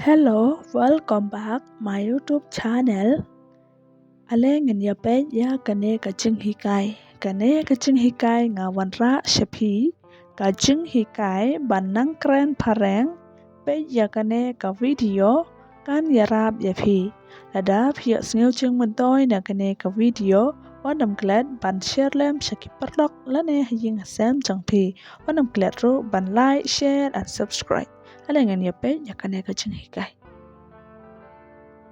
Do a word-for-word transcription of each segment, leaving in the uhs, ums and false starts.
Hello, welcome back my YouTube channel. Ale ngin ïa peit ïa kane ka jinghikai. Kane ka jinghikai nga wanrah sha phi ka jinghikai ban nang kren phareng. Peit ïa kane ka video kan ïarap ïa phi. Lada phi ïohsngew jingmyntoi na kane ka video, wat nym klet ban share lem sha ki paralok lane ha ïing ha sem jong phi. Wat nym klet ruh ban like, share and subscribe. Ale ngin ïa peit ïa kane ka jinghikai.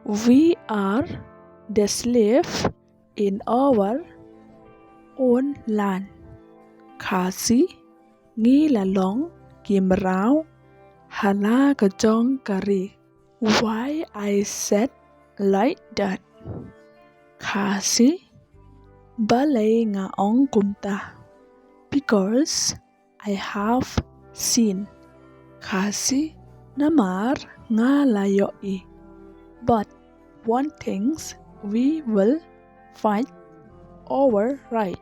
We are the slave in our own land. Khasi, ngi la long ki mraw ha la ka jong ka ri. Why I said like that? Khasi, balei nga ong kumta? Because I have seen. Khasi, namar nga la ïohi. But one thing, we will fight our right.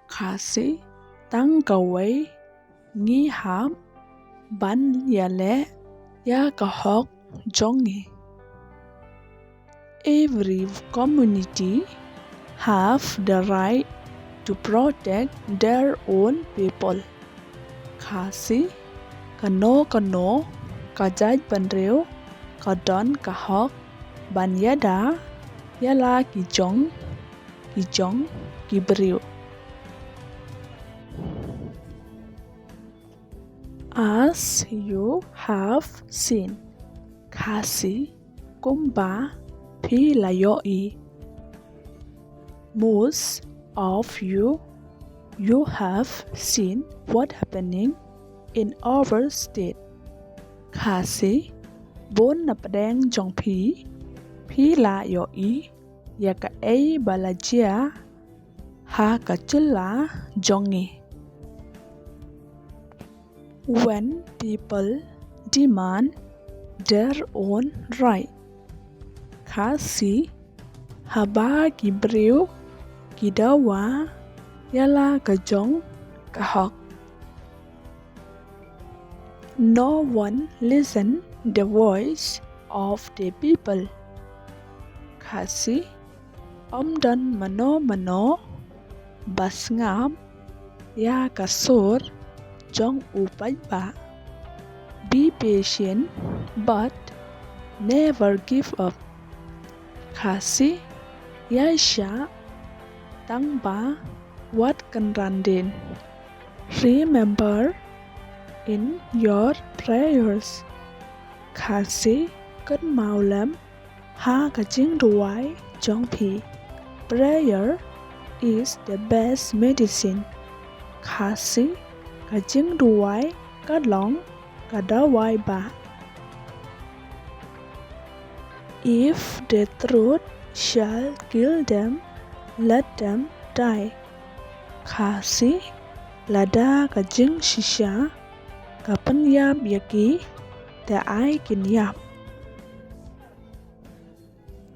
Khasi, tang kawei ngi hap ban ïaleh ïa ka hok jong ngi. Every community have the right to protect their own people. Khasi, kano kano ka jaitbynriew ka don ka hok ban ïada ïa la ki jong ki jong ki briew. As you have seen. Khasi, kumba phi la ïohi. Most of you, you have seen what happening in our state. Khasi, bun na pdeng jong phi, phi la ïohi ïa kaei ba la jia ha ka jylla jong ngi. When people demand their own right. Khasi, haba ki briew ki dawa ïa la ka jong ka hok. No one listen the voice of the people. Khasi, ym don mano mano ba sngap ïa ka sur jong u paidbah. Be patient but never give up. Khasi, ïai shah tang ba wat kynran dien. Remember in your prayers. Khasi, kynmaw lem ha ka jingduwai jong phi. Prayer is the best medicine. Khasi, ka jingduwai ka long ka dawai bah. If the truth shall kill them, let them die. Khasi, lada ka jingshisha ka pynïap ïa ki, te ai kin ïap.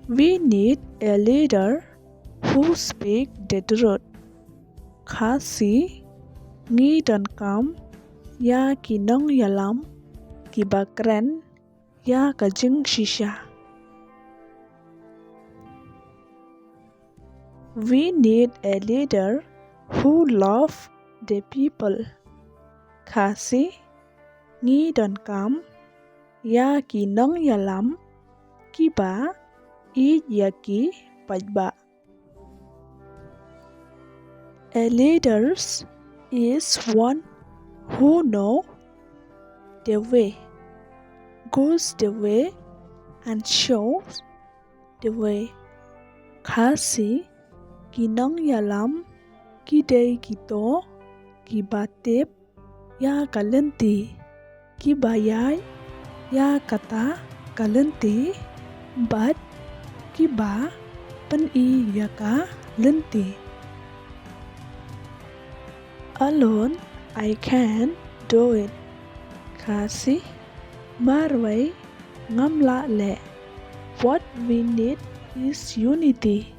We need a leader who speak the truth. Khasi, ngi donkam ïa ki nongïalam kiba kren ïa ka jingshisha. We need a leader who love the people. Khasi, ngi donkam ïa ki nongïalam kiba ïeit ïa ki paidbah. A leader is one who know the way, goes the way and shows the way. Khasi, ki nongïalam ki dei kito kiba tip ïa ka lynti, kiba ïaid ïa kata ka lynti bad kiba pyni ïa ka lynti. Alone I can do it. Khasi, marwei ngam lah leh. What we need is unity.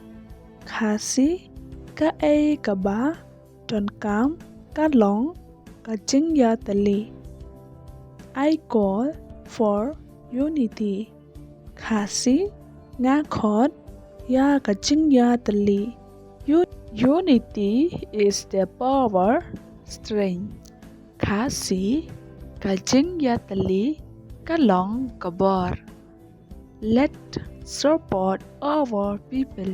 Khasi, kaei kaba donkam ka long ka jingïatylli. I call for Unity. Khasi, nga khot ïa ka jingïatylli. U-, unity is the power, strength. Khasi, ka jingïatylli ka long ka bor. Let support our people.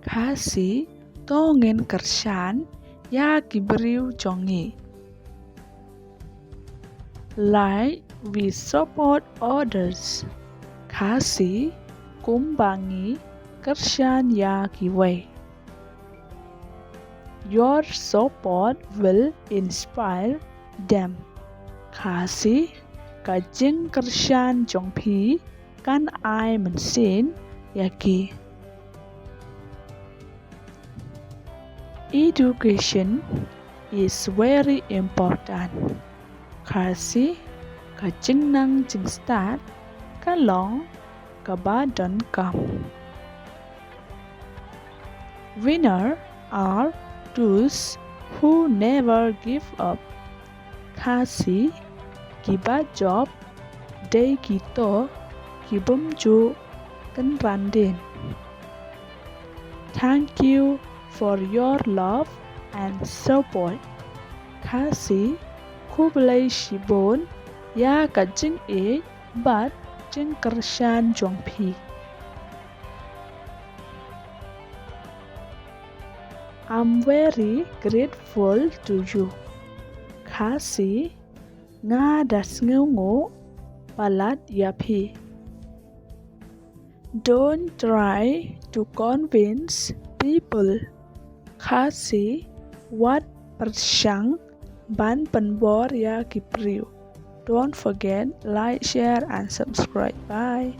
Khasi, to ngin kyrshan ïa ki briew jong ngi. Like we support others. Khasi, kumba ngi kyrshan ïa kiwei. Your support will inspire them. Khasi, ka jingkyrshan jong phi kan ai mynsiem ïa ki. Education is very important. Khasi, ka jingnang jingstad ka long kaba donkam. Winner are those who never give up. Khasi, kiba jop dei kito ki bym ju kynran dien. Thank you for your love and support. Khasi, khublei shibun ïa ka jingïeit bad jingkyrshan jong phi. I'm very grateful to you. Khasi, nga da sngewnguh palat ïa phi. Don't try to convince people. Khasi, wat pyrshang ban pynbor ïa ki briew. Don't forget, like, share and subscribe. Bye.